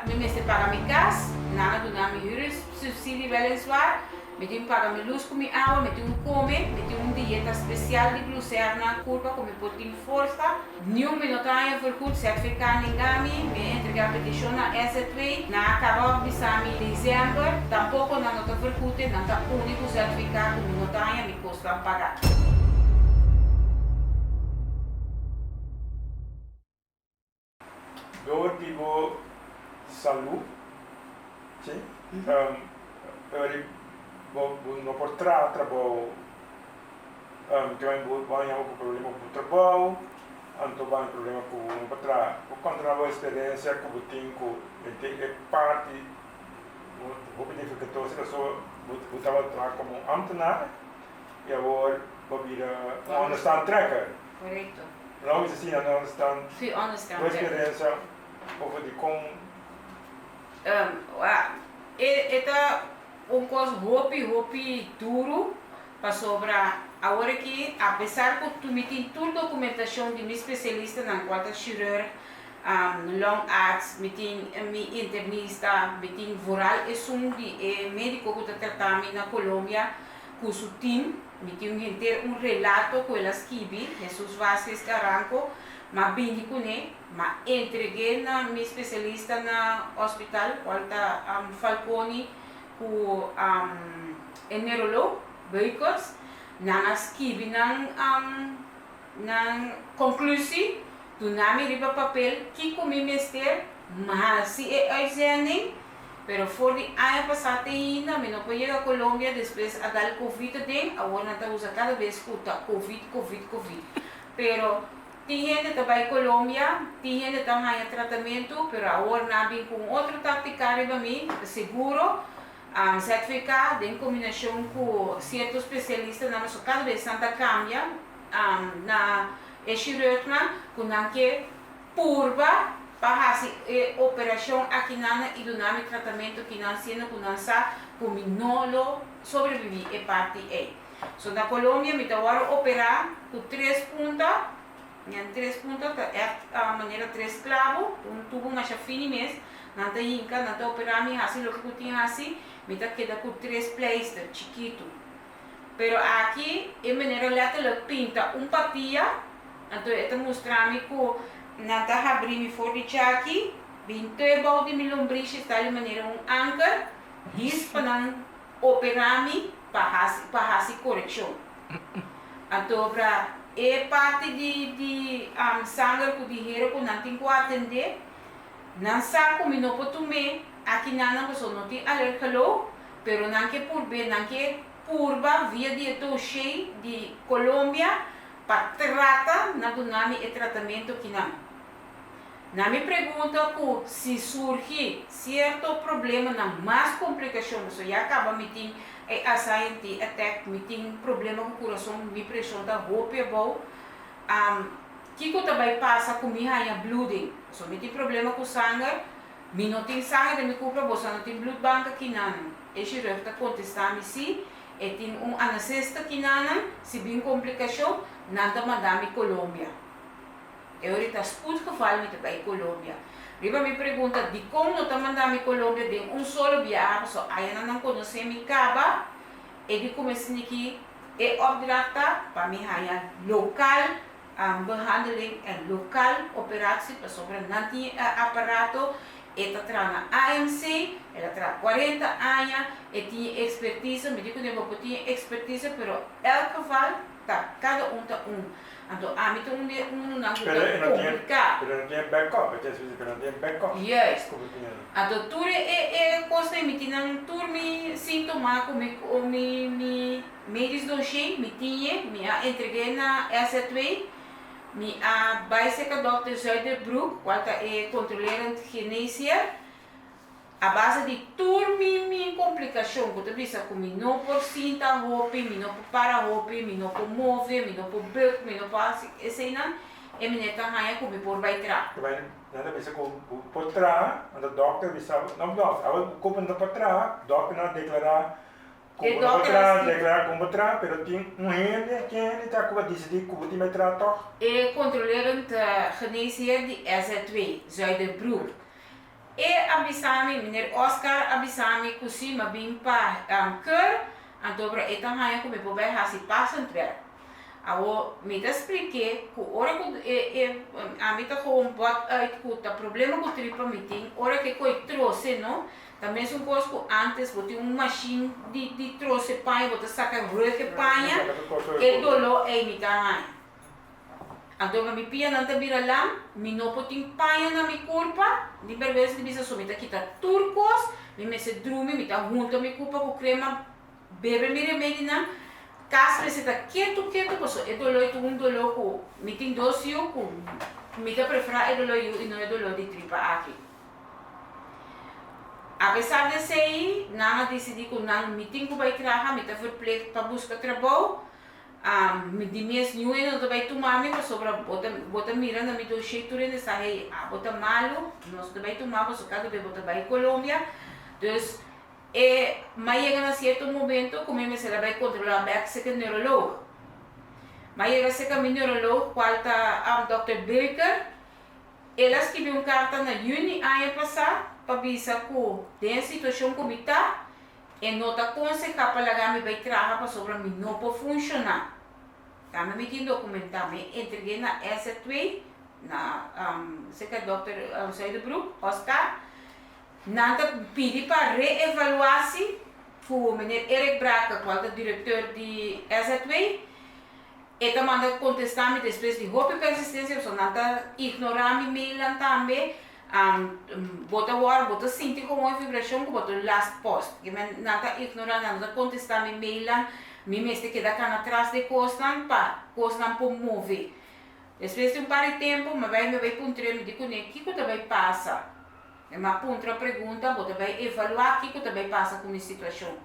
mi mester paga mi kas, nan a duna mi huursubsidie weliswaar, mi tin paga mi lus ku mi awa, mi tin un kome, mi tin un dieta spesial di glucerna kurpa ku mi por tin forsa. Niun mi no ta haña vergoed, ZVK nenga mi, mi a entregá petishon na SZW, nan a kaba bisa mi desèmber, tampoko nan no ta vergoed'e, nan ta úniko ZVK ku mi no ta haña mi kosnan pagá. Door di bo salú, sí, bo no por traha trabou, bo haña bo problema ku bo trabou, anto bo haña problema ku bo no por traha. Bo konta bo eksperensia ku bo tin ku e parti hopi difikultoso pasobra bo tabata traha komo un ambtenaar i awor bo a bira un onderstandtrekker. Korekto. No bisa asina no stan Sí, onderstand bo experiencia over di con. E e ta un cos hopi hopi duro pasobra awor aki apesar cu tu mi tin tur documentacion di mi specialistanan cual ta chirurg, longarts, mi tin mi internista, mi tin vooral esun di e medico cu ta trata mi na Colombia cu su team. Mi tin un henter un relato ku el a skibi, Jesús Vásquez Carranco, m'a bini kuné, m'a entreg'é na mi spesialista na hospital, kual ta Falconi ku e neurolog, Beukers. Nan a skibi nan nan konklusi, duna mi riba papel kiko mi mester hasi e uitzending. Pero for di aña pasá te ainda mi no por yega Colombia, despues a dal covid aden, awor nan ta usa cada bes cu ta covid, covid, covid. Pero tin hende ta bay Colombia, tin hende ta haña tratamento, pero awor nan a bin cu un otro tactica riba mi, seguro, ZVK den combinacion cu cierto specialistanan, pasobra cada bes nan ta cambia na e chirurgnan cu nan ke Purba pa hasi e operashon akinana i duna mi tratamentu kinan siendo ku nan sa ku mi no lo sobreviví e parti ei. So na Colombia mi ta wòrdu operá ku tres punta, nan tres punta ta ègt manera tres klabu, un tubu masha fini mes, nan ta hinka, nan ta operá mi hasi loke ku tin hasi, mi ta keda ku tres pleister chikitu. Pero aki e manera letterlijk pinta un papia, anto e ta mustra mi ku nan ta habri mi for di chaki, bin te bou di mi lombrishi sta li manera un anker, his pa nan opera mi pa hasi pa hasi korekshon. Anto bra e parti di di sanger ku di hero ku nan tin ku atende, nan sa ku mi no por tum'é aki nan nan pasobra no tin alergelo, Pero nan ke purb'é, nan ke purba via di e doshé di Colombia pa trata na duna mi e tratamento kinan. Na mi pregunta ku si surgi sierto problemanan mas komplikashon, pasobra ya kaba mi tin e anxiety attack, mi tin problema ku kurason, mi preshon ta hopi abou, kiko ta bai pasa ku mi haña bloeding? Pasobra mi tin problema ku sanger. Mi no tin sanger den mi kupra, boso no tin bloedbank akinanan? E chirurg ta kontestá mi sí, e tin un anesesta akinanan, si bin komplikashon, nan ta manda mi Colombia. E ora ta spoedgeval mi ta bai Colombia. Riba mi pregunta dikon no ta manda mi Colombia den un solo biaha pasobra ayanan nan konosé mi kaba, e di kume siniki e opdracht ta pa mi haña lokal Behandeling en lokaal operatie pasobra nan tin e aparato, e ta traha na AMC, el a traha cuarenta aña, e tin e expertise, mi di cune bo por tin e expertise pero elk geval ta cada un ta un, anto ami ta un di e unonan cu ta complica. Pero e no tin e backup, e tin expertise pero e no tin e backup. Juist, anto tur e e cosnan mi tin nan tur mi sintoma cu mi mi. Medisch dossier, mi tin'e, mi a entreg'é na SZW, mi a bai serka dòkter Zuiderbroek, kual ta e kontrolerend geneesheer, a base di tur mi mi komplikashon ku ta bisa ku mi no por sinta hopi, mi no por para hopi, mi no por move, mi no por buk, mi no por hasi eseinan, e meneer ta haña ku mi por bai traha. Nan ta bisa ku bo por traha, anto dòkter bisa bo, no dòkter, abo ku bo no por traha, dòkternan a deklará Ku E bo no por dòkter a traha, skibi. deklará ku bo por traha, pero tin un hende, ken hende ta ku a disidí ku bo tin bai traha tòg? E kontrolerend geneesheer di SZW, Zuiderbroek. E a bisa mi, meneer Oscar a bisa mi ku si m'a bin pa keur, anto bra e ta haña ku mi por bai hasi passend werk. Awo mi ta splik'é ku ora ku e e ami ta gewoon bot uit ku ta problema ku tripa mi tin, ora ku e koi trose no, ta mesun kos ku antes bo tin un mashin di di trose paña, bo ta saka rug e paña, e doló ei mi ta haña. Anto mi pianan ta bira lam, mi no por tin paña na mi kurpa, di bèrgwensa di bisa so mi ta kita tur kos, mi mester drumi, mi ta hunta mi kurpa ku krema, bebe mi remedinan, kas mester ta ketu ketu pasobra e doló ta un doló ku mi tin dos yu ku mi ta preferá e doló yu i no e doló di tripa aki. Apesar di esei, nan a disidí ku nan mi tin ku bai traha, mi ta verplicht pa buska trabou. Mi di mes niun hende no ta bai tuma mi pasobra bo ta bo ta mira na mi doshé tur hende sa hey abo ta malu nos no ta bai tuma bo so kada be bo ta bai Colombia dus e m'a yega na sierto momento ku mi mester a bai kontrolá bèk seka neuroloog m'a yega seka mi neuroloog kual ta dòkter Beuker el a skibi un karta na yüni aña pasá pa bisa ku den e situashon ku mi ta E no ta konsehá pa laga mi bai traha pasobra mi no por funshoná. Tambe mi tin dokumentá. Mi a entreg'é na SZW, na serka dòkter Zuiderbroek, Oscar. Nan ta pidi pa reevaluasi ku meneer Erik Brake, kual ta direkteur di SZW. E ta manda kontestá mi despues di hopi persistensia pasobra nan ta ignorá mi mailnan tambe. Bo ta wòrdu, bo ta sinti komo e vibrashon ku bo ta last post. Ke men nan ta ignorá, nan no ta kontestá mi mailnan, mi mester keda kana tras di kosnan pa kosnan por move. Despues di un par di tempu mi bai mi bai puntr'é, mi di kuné, kiko ta bai pasa? Mi a puntra pregunta, bo ta bai evaluá kiko ta bai pasa ku mi situashon?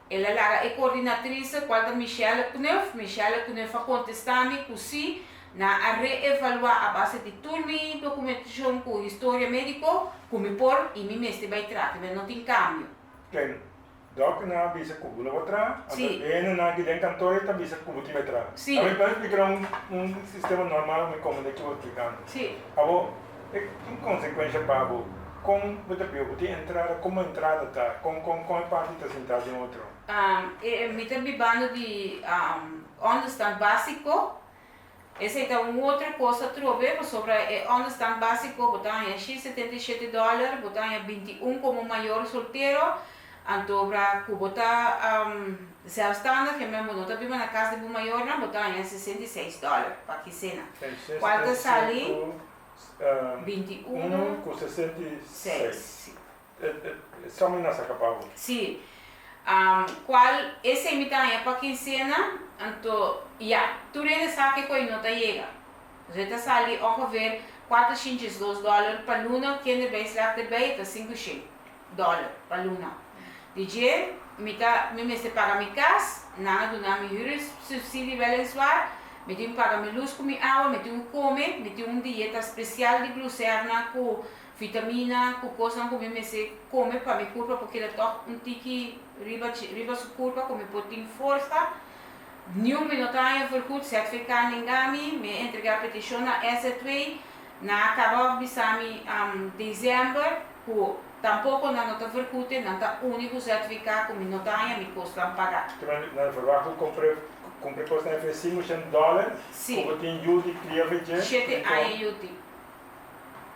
El a laga e coordinatrice, cual ta Michelle Knuff. Michelle Knuff a contesta mi cu si, nan a re-evalua a base di tur mi documentacion cu historia medico cu mi por y mi mester bay traha, mi no tin cambio. Ken? Dokternan a bisa cu bo no por traha, anto hendenan aki den kantoor ta bisa cu bo tin bay traha. Ami por explica un un sistema normal mi comprende kico bo ta explicando. Abo e tin consecuencia pa bo. Kon bo ta biba? Bo tin entrada? Komo entrada ta? Kon kon kon e parti ta sintá den otro? E mi ta bibando di onderstand básiko. Esei ta un otro kos atrobe, pasobra e onderstand básiko bo ta haña shi 77 dòler, bo ta haña 21 komo mayor soltero, antobra ku bo ta zelfstandig, e men bo no ta biba na kas di bo mayornan, bo ta haña 66 dòler pa kisena. Kual ta sali? 21 ku 66. Sa mi na saka pa bo. Si. Kual esei mi ta haña pa kinsena, anto ya, tur hende sa ke koi no ta yega. Dus e ta sali ongeveer 402 dòler pa luna, kende bijslag erbij e ta 500 dòler pa luna. Di dje mi ta mi mester paga mi kas, nan a duna mi huursubsidie weliswaar, mi tin paga mi lus ku mi awa, mi tin ku kome, mi tin un dieta spesial di glucerna ku vitamina ku kosnan ku mi mester kome pa mi kurpa por keda tòg un tiki riba riba su kurpa ku mi por tin forsa. Niun mi no ta haña vergoed, ZVK ninga mi, mi a entrega petishon na SZW, nan a kaba bisa mi desèmber ku tampoko nan no ta vergoed, nan ta uni ku ZVK ku mi no ta haña mi kosnan paga. Nan verwacht ku kumpra kumpra kosnan efe 500 dòler ku bo tin yu di kria fe dje. Shete aña yu tin.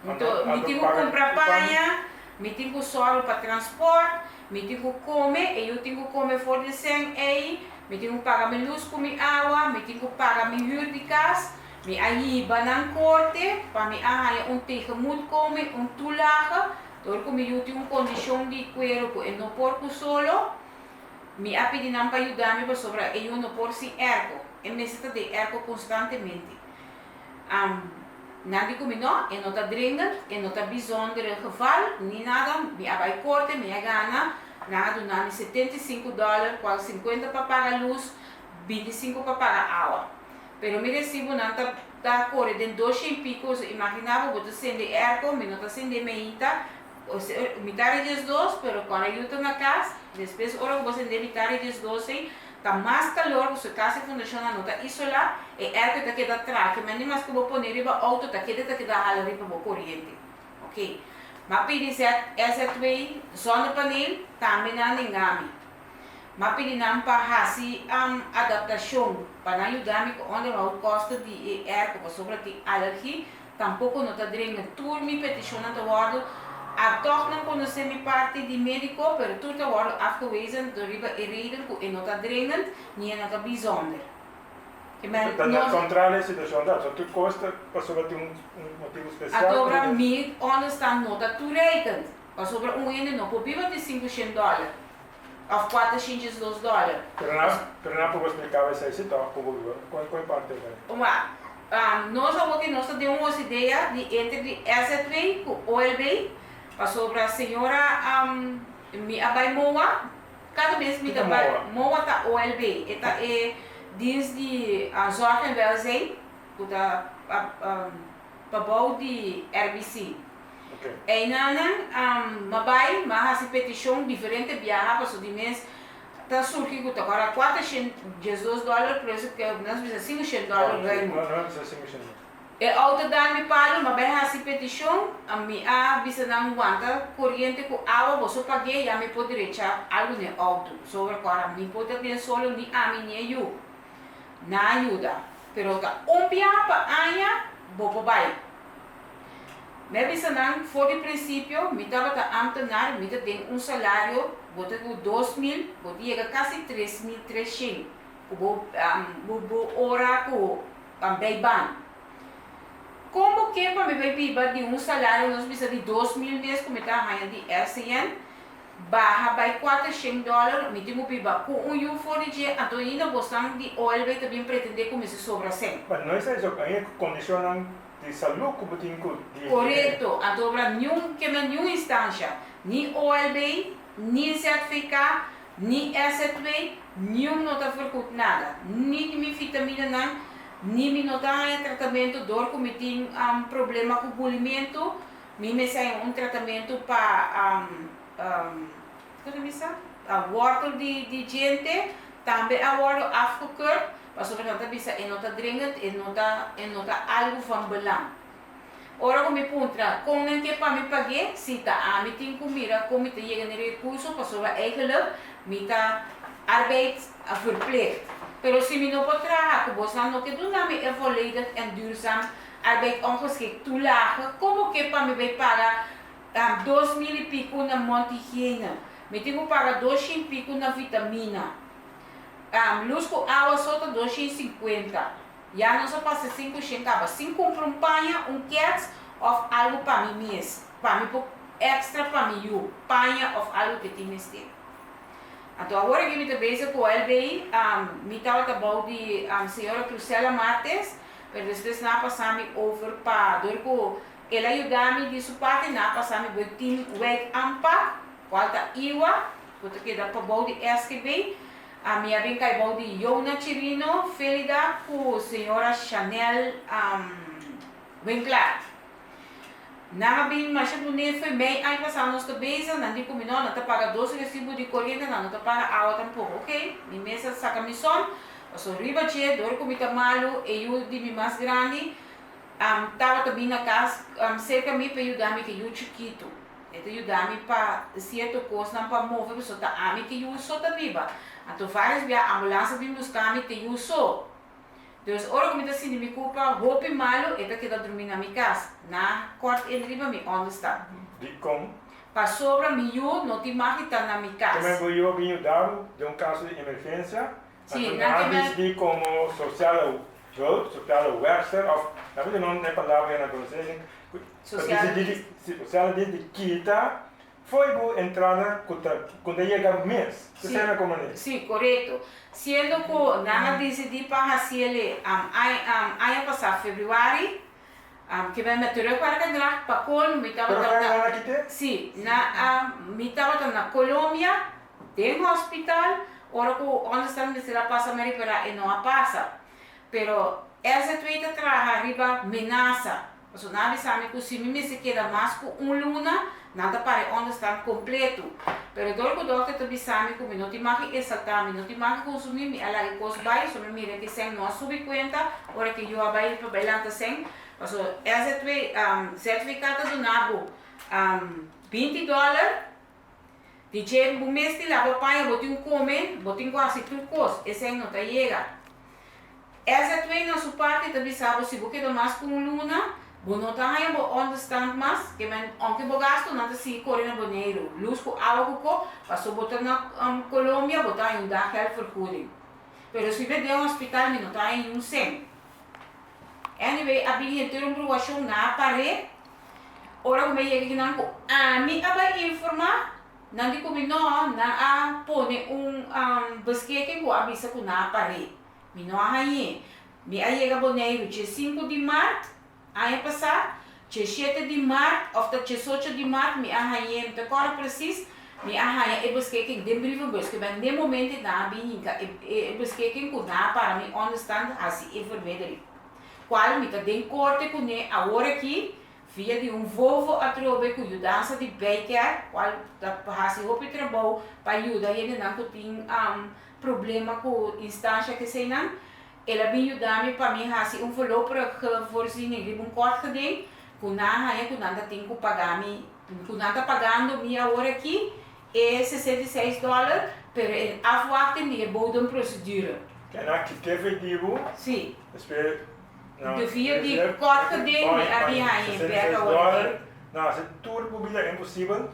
Anto mi tin ku kumpra paña, mi tin ku sòru pa transpòrt, mi tin ku kome, e yu tin ku kome for di sèn ei, mi tin ku paga mi lus ku mi awa, mi tin ku paga mi hür di kas. Mi a hiba nan korte pa mi a haña un tegemoetkoming, un toelage, dor ku mi yu tin un kondishon di kuero ku e no por ku solo. Mi a pidi nan pa yuda mi pasobra e yu no por sin èrko, e mester ta den èrko konstantemente. Nan di ku mi no, e no ta dringend, e no ta bijzondere geval, ni nada, mi a bai korte, mi a gana, nan a duna mi 75 dòler, kual 50 pa paga lus, 25 pa paga awa. Pero mi resibunan ta ta kore den doshe i piko, so imagina bo, bo ta sende airco, mi no ta sende meinta, mitar di 12, pero ku ora yu ta na kas, despues ora ku bo sende mitar di 12 ei, ta mas kalor, pasobra kas e fundashonnan no ta isolá, e airco ta keda traha, ke men di mas ku bo pone riba outo ta keda ta keda hala riba bo koriente. Ok. M'a pidi SZW zonnepaneel, tambe nan nenga mi. M'a pidi nan pa hasi adaptashon pa nan yuda mi ku onderhoudkosten di e airco pasobra tin alergi, tampoko no ta dringend. Tur mi petishonnan ta wòrdu a tòg nan konosé mi parti di médiko, pero tur ta wòrdu afgewezen dor riba e reden ku e no ta dringend ni e no ta bijzonder. Ke men Ta nos. Kontrali e situashon ta, so tur kos ta pasobra tin un motibu spesial. Atobra mi onderstand no ta toereikend, pasobra un hende no por biba di 500 dòler òf 402 dòler. Pero nan pero nan por splika bo esei si tòg ku bo biba kon kon e parti esei? Wak, nos awor ke nos ta den un hos idea di entre di SZW ku OLB, pasobra señora mi a bai moa. Kada bes mi ta bai Moa ta OLB, e ta e dienst di Zorg en Welzijn ku ta pabou di RBC. Einanan m'a bai, m'a hasi petishon diferente biaha pasobra di mes ta surgi ku ta kòrda 412 dòler, pero esaki ke nos bisa 500 dòler ruim. E auto da mi palu, ma bai hasi petishon, mi a bisa nan wanta koriente ku awa, boso pag'é, ya mi por drecha algu n'e auto. Sobra kòrda mi por ta den solo ni ami ni e yu. Nan a yuda, pero ta un biaha pa aña bo por bai. Mi a bisa nan for di prinsipio, mi tabata ámtenar, mi ta den un salario, bo ta ku 2000, bo ta yega kasi 3300 ku bo bo ora ku Pa bay ban. Kon bo ke pa mi bay biba di un salario nos bisa di 2000 mes ku mi ta haña di RCN baha bay 400 dòler mi tin ku biba ku un yu for di dje anto ainda bosnan di OLB ta bin pretende ku mi si sobra sèn. Pa no esei so ainda ku kondishonnan di salú ku bo tin ku di. Korekto, anto obra niun ke men niun instansha, ni OLB, ni ZVK, Ni SZW, niun no ta vergoed nada. Ni mi vitaminanan, ni mi no ta haña tratamentu dor ku mi tin problema ku gulimentu. Mi mester haña un tratamentu pa kiko ta bisa? Wortel di di djente tambe a wòrdu afgekeurd pasobra nan ta bisa e no ta dringend, e no ta e no ta algu van belang. Ora ku mi puntra kon nan ke pa mi pag'é, si ta ami tin ku mira kon mi ta yega na e rekurso pasobra eigenlijk mi ta arbeid verplicht. Pero si mi no por traha ku bosnan no ke duna mi e volledig en duurzaam arbeid ongeschikt toelage, kon bo ke pa mi bai paga 2000 i piku na mondhygiëne? Mi tin ku paga 200 i piku na vitamina. Lus ku awa so ta 250. Ya nos a pasa 500 kaba sin kumpra un paña, un kèts òf algu pa mi mes, pa mi por èkstra pa mi yu, paña òf algu ku e tin mester. Anto awor aki mi ta bezig ku OLB, mi tabata bou di señora Trusella Martes, pero despues nan a pasa mi over pa dor ku el a yuda mi di su parti, nan a pasa mi bou team Wijk Aanpak, kual ta Iwa, ku ta keda pabou di SGB. Ami a bin kai bou di Yona Chirino, Felida ku señora Chanel Winklaar. Nan a bin masha dun'é fo'i mei aña pasá nos ta bezig, nan di ku mi no, nan ta paga dos resibu di koriente, nan no ta paga awa tampoko. Oké, mi mes a saka mi sòm, pasobra riba dje, dor ku mi ta malu, e yu di mi mas grandi tabata bin na kas serka mi pa yuda mi ku e yu chikitu. E ta yuda mi pa sierto kosnan pa move pasobra ta ami ke yu so ta biba. Anto varios bia ambulans a bin buska mi te yu so. Dus ora ku mi ta sinti mi kurpa hopi malu e ta keda drumi na mi kas. Na kort in riba mi onderstand. Dikon? Pasobra mi yu no tin mag di ta na mi kas. Keme bo yu a bin yuda bo den un kaso di emergensia? Si, Anto nan nan a keme. disidi komo sosiale hulp, sosiale werkster of nan a bisa e palabra ya nan konosé. Sociale dienst. Si, sociale dienst di kita fo'i bo entrada ku ta ku ta yega mes. Si, Esei na komo ne? si, korekto. Siendo ku nan a disidí pa hasiel aña pasá febrüari, ke men met terugwerkend kracht pa kolmo mi Pero tabata kaya na nan a kit'é? si, na a mi tabata na Colombia den hospital ora ku onderstand mester a pasa mi repará e no a pasa. Pero SZW ta traha riba menasa. Pasobra nan a bisa mi ku si mi mester keda mas ku un luna, nan ta para e onderstand kompleto. Pero dor ku dòkter ta bisa mi ku mi no tin mag di esaltá, mi no tin mag di konsumí, mi a laga e kos bai, so mi mira ku e sèn no a subi kuenta ora ku yo a bai pa bai lanta sèn. Pasobra SZW, ZVK ta duna bo. 20 dòler, di dje bo mes tin laba paña, bo tin ku kome, bo tin ku hasi tur kos, esei no ta yega. SZW na su parti ta bisa bo si bo keda mas ku un luna, bo no ta haña bo onderstand mas, ke men ounke bo gastunan ta sigui kore na Boneiru, lus ku awa ku ko, paso bo ta na Colombia bo ta haña un daggeldvergoeding. Pero si mi den hospital mi no ta haña niun sèn. Anyway, a bin henter un bruashon na paré. Ora ku mi a yega kinan ku ami a bai informá, nan di ku mi no, nan a pone un beskeke ku a bisa ku nan a paré. Mi no a hañ'é. Mi a yega Boneiru dje sinku di mart aña pasá, dje shete di mart òf ta djesocho di mart mi a hañ'é, mi ta kòrda presis, mi a haña e beskeken den brievenbus ku ben den momento nan a bin hinka e beskeken ku nan a para mi ònderstand hasi e verwedering. Kual mi ta den korte kuné awor aki via di un vovo atrobe ku yudansa di Bijkerk kual ta hasi hopi trabou pa yuda hendenan ku tin problema ku instansha keseinan. El a bin yuda mi pa mi hasi un voorlopige voorziening riba un kort geding ku nan a haña ku nan ta tin ku paga mi, ku nan ta pagando mi awor aki e 66 dòler, pero in afwachting di e bodemprocedure. Ke nan kite vedibu, Si. despues nan De via di kort geding mi a bin haña e bek awor aki. Nan hasi tur ku bida imposibel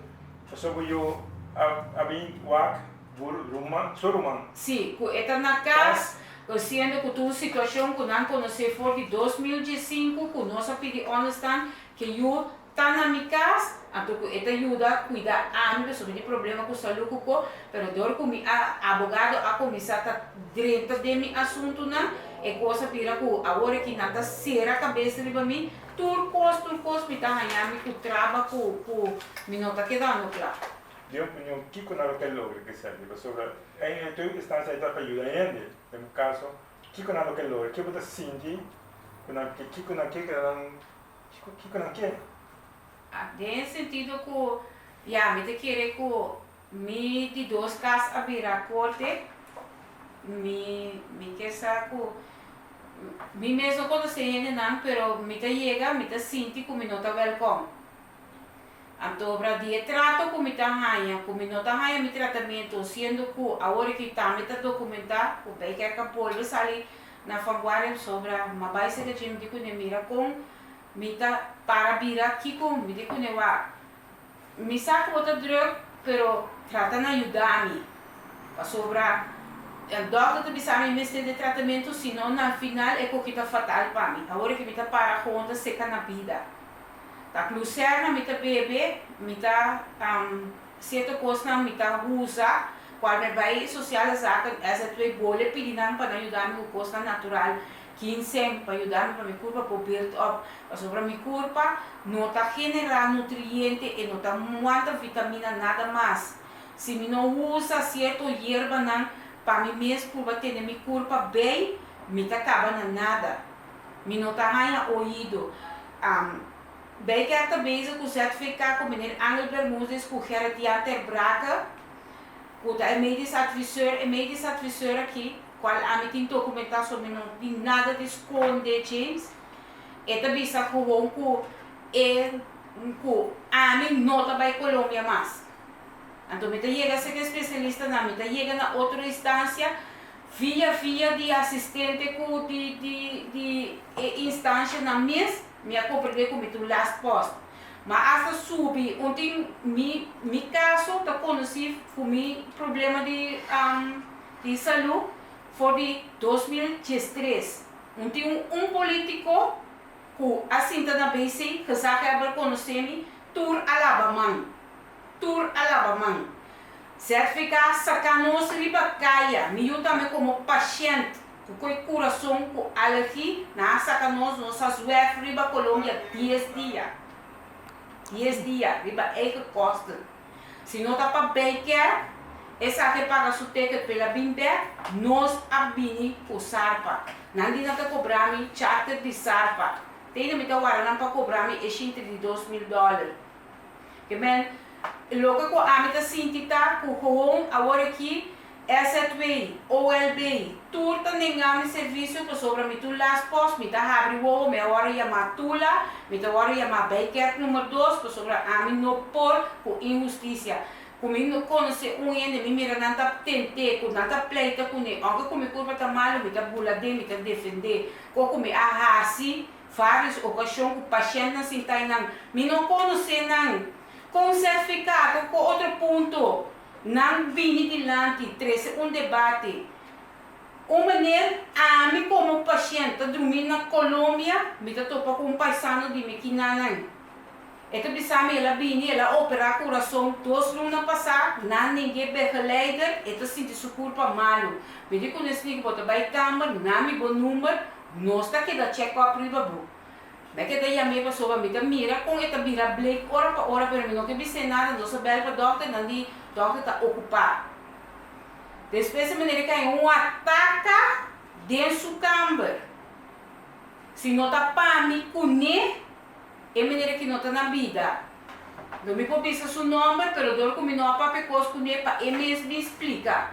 pasobra ku yu a bin wak Bo ruman, su ruman. Sí, ku e ta na kas, siendo ku tur situashon ku nan konosé for di 2015 ku nos a pidi ònderstan ke yu ta na mi kas, anto ku e ta yuda kuida ami pasobra mi tin problema ku salú ku ko, pero dor ku mi a abogado a kuminsá ta drenta den mi asuntunan, e kos a bira ku awor aki nan ta sera kabes riba mi, tur kos tur kos mi ta haña mi ku traba ku ku mi no ta kedando kla. Den opinion kiko nan lo ke logra ku esaki? Pasobra en e tur instancia ei ta pa yuda hende. Den bo kaso, kiko nan lo ke logra? Ke bo ta sinti ku nan ke? Kiko nan ke ku nan kiko kiko nan ke? Den e sentido ku ya mi ta kere ku mi di dos kas a bira korte, mi mi ke sa ku mi mes no konosé hendenan pero mi ta yega mi ta sinti ku mi no ta wèlkòm. Anto obra di e trato ku mi ta haña, ku mi no ta haña mi tratamentu, siendo ku awor aki tambe ta dokumentá ku Bijkerk a bolbe sali na vanguardia pasobra m'a bai serka dje mi di kuné mira kon mi ta para bira kiko mi di kuné wak mi sa ku bo ta drùk pero trata na yuda mi pasobra dòkter ta bisa mi mester di tratamentu sino na final e koki ta fatal pa mi awor aki mi ta para gewoon ta seka na bida. Ta Glucerna mi ta bebe, mi ta cierto cosnan mi ta usa, cual mi bay Sociale Zaken SZW bole pidi nan pa nan yuda mi cu cosnan natural, ginseng, pa yuda mi pa mi curpa por build up, pasobra mi curpa no ta genera nutriente, e no ta wanta vitamina nada mas. Si mi no usa cierto yerbanan pa mi mes purba tene mi curpa bay, mi ta caba na nada. Mi no ta haña oido. Bijkerk ta bezig ku ZVK ku meneer Angel Bermudez ku Gerrit Jan ter Brake ku ta e medisch adviseur. E medisch adviseur aki kual ami tin dokumentá so mi no tin nada di skonde James. E ta bisa gewoon ku e ku ami no ta bai Colombia mas. Anto mi ta yega serka e spesialistanan, mi ta yega na otro instansia. Via via di asistente ku di di di e instanshanan mes mi a komprendé ku mi ta un last post. Ma asta subi un tin mi mi kaso ta konosí ku mi problema di di salú for di 2013. Un tin un un polítiko ku a sinta na BC, gezaghebber konosé mi, tur a laba man. Tur a laba man. ZVK saka nos riba kaya, mi yu tambe komo pashènt ku koe kurason ku alergi, nan a saka nos, nos a zwerf riba Colombia dies dia. Dies dia, riba eigen kosten. Si no ta pa Bijkerk, esaki a paga su ticket p'el a bin bèk, nos a bini ku Sarpa. Nan di nan ta kobra mi charter di Sarpa. Te mi ta wara nan pa kobra mi e 132 mil dòler. Ke men, loke ku ami ta sinti ta ku gewoon awor aki SZW, OLB, tur ta nenga mi servisio pasobra mi tur lastpost, mi ta habri wowo, mi a wòrdu yamá Tula, mi ta wòrdu yamá Bijkerk number dos pasobra ami no por ku inhustisia. Ku mi no konosé un hende, mi mira nan ta tent'é, ku nan ta pleita kuné, ounke ku mi kurpa ta malu, mi ta bula den, mi ta defendé. Ko ku mi a hasi vários okashon ku pashèntnan sintá einan, mi no konosé nan. Kon sertifikado, ku otro punto nan bini dilanti trese un debate. Un meneer, ami komo pashènt ta drumí na Colombia, mi ta topa ku un paisano di mi kinanan. E ta bisa mi el a bini, el a operá kurason dos luna pasá, nan ning'é begeleider, e ta sinti su kurpa malu. Mi di ku Nesnik bo ta bai kamber, na mi bo number, nos ta keda check up riba bo. Mi a keda yam'é pasobra mi ta mira kon e ta bira bleek ora pa ora pero mi no ke bis'é nada, nos a bèl pa dòkter, nan di dòkter ta okupá. Despues e manera e kai un ataka den su kamber. Si no ta pa mi kuné. E manera ki no ta na bida. No mi por bisa su nomber, pero dor ku mi no a papia kos kuné pa e mes bin splika.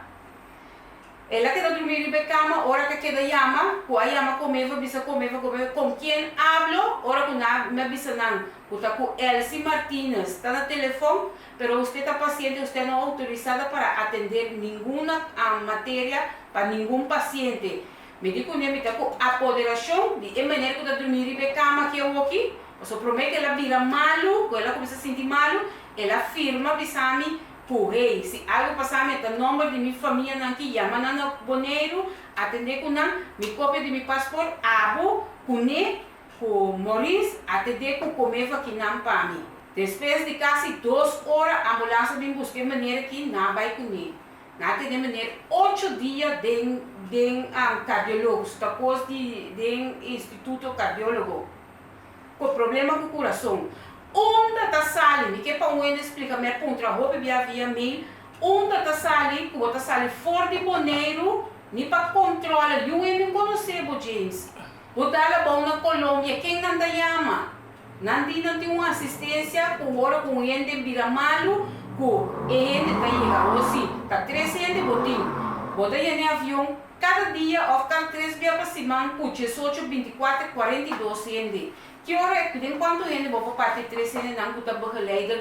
El a keda drumí riba e kama, ora ku a keda yama, ku a yama Comeva, bisa Comeva, Comeva, con quién hablo? Ora ku nan mi a bisa nan ku ta ku Elsie Martinez ta na telefon, pero usted ta paciente, usted no autorizada para atender ninguna materia pa ningun paciente. Mi di kuné mi ta ku apoderashon di e meneer ku ta drumí riba e kama aki awoki, pasobra promé ku el a bira malu, ku el a kuminsá sinti malu, el a firma bisa mi ku hey, si algu pasa mi e ta nòmber di mi famianan ki yama nan na Boneiru, atendé ku nan, mi kopia di mi pasport, abo, kuné, ku Maurice, atendé ku Comevo akinan pa mi. Despues di kasi dos ora ambulans a bin buska e meneer aki, nan a bai kuné. Nan a tene meneer ocho dia den den cardiologo, su ta cos di den instituto cardiologo cu problema cu curason. Unda ta sali, mi ke pa un hende splica, mi a puntra hopi bia via mail, unda ta sali cu bo ta sali for di Boneiru ni pa controla, niun hende conoce bo James. Bo dal abou na Colombia, ken nan ta yama? Nan di nan tin un asistencia cu ora cu un hende bira malu cu e hende ta yega. Awor si ta tres hende bo tin, bo ta yena e avion cada dia of cada tres bia pa siman cu diesocho, binticuater, 42 hende. Ki ora den cuanto hende bo por parti e tres hendenan cu ta begeleider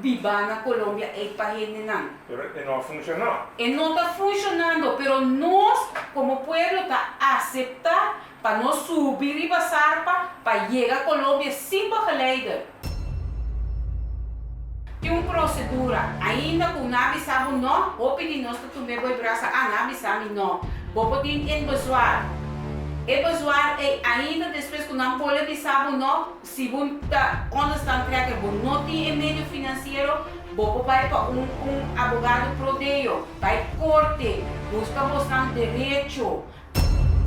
biba na Colombia ey pa hendenan? Pero e no a funciona. E no ta funcionando, pero nos como pueblo ta acepta pa nos subi riba sarpa pa yega Colombia sin begeleider. Tin un procedura, ainda cu nan a bisa bo no, hopi di nos ta tum'é bo e brasa, ah nan a bisa mi no. Bo por tin in bezwaar. E bezwaar ey ainda despues cu nan bolbe bisa bo no, Si bo ta onderstand trekker, bo no tin e medio finansiero, bo por bai pa un un abogado pro deo, bai korte, buska bosnan derecho.